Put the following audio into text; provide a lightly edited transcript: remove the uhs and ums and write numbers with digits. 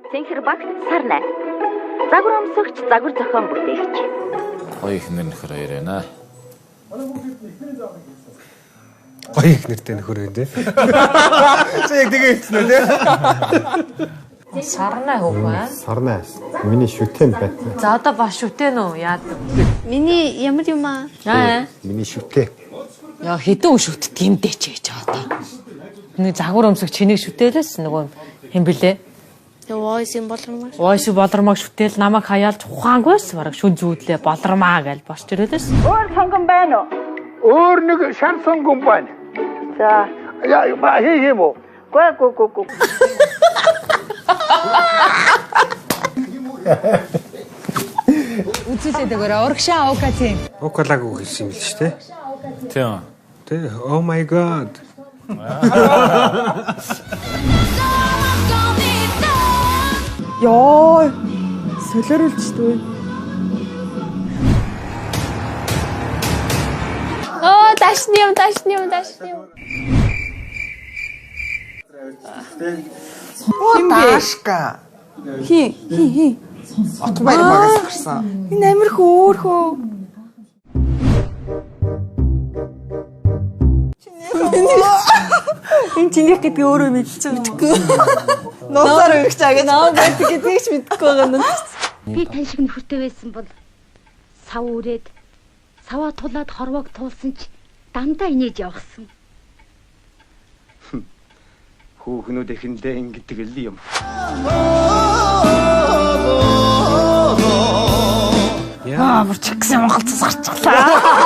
Цэнхэр багт сарнай. Загвар өмсөгч, загвар зохион бүтээгч. Гоё их нэр нөхөр хоёр байна. Гоё их нэртэй нөхөр байна те. Чи яг тэгээ хэлсэн үү те? Сарнай хөөх аа. Сарнай. Миний шүтэн байна. За одоо бас шүтэн үү? Яад. Миний ямар юм аа? Аа. Миний шүтээ. Яа хэдэн үн шүтдэг юм дээ чи гэж одоо. Нэг загвар өмсөх чинийг шүтээлээс нөгөө юм бэлээ. The voice юм болормоор. Voice болормог шүтээл намайг хаяалж ухаангүйс бараг шүн зүүдлээ болормаа гэж босч ирээлээс. Өөр сонгон байна уу? Өөр нэг шар сонгон байна. За. Яа ба хий юм уу? Гү гү гү гү. Үзүүлээд өгөөрэй. Урагшаа Укатын. Укалаг үг хэлсэн юм л шүү те. Тийм. Тэ oh my god. Йоо. Солиоруулчихдгүй. Оо, дашны юм, дашны юм, дашны юм. Хин Даашка. Хин хин хин. Отгон баяр багаас гарсан. Энэ амир хөөхөө. Энэ чинийх гэдгийг өөрөө мэдчихэж байгаа юм. Нуусаар өргөж аа гэж. Наа байдаг гэдгийг ч мэдэхгүй байгаа юм. Би тань шиг нөхөртэй байсан бол сав үрээд саваа тулаад хорвоог туулсан ч дандаа инээж явахсан. Хүүхнүүд эхэндээ ингэдэг л юм. Аа бүр чигсэн Монголцос гарчихлаа.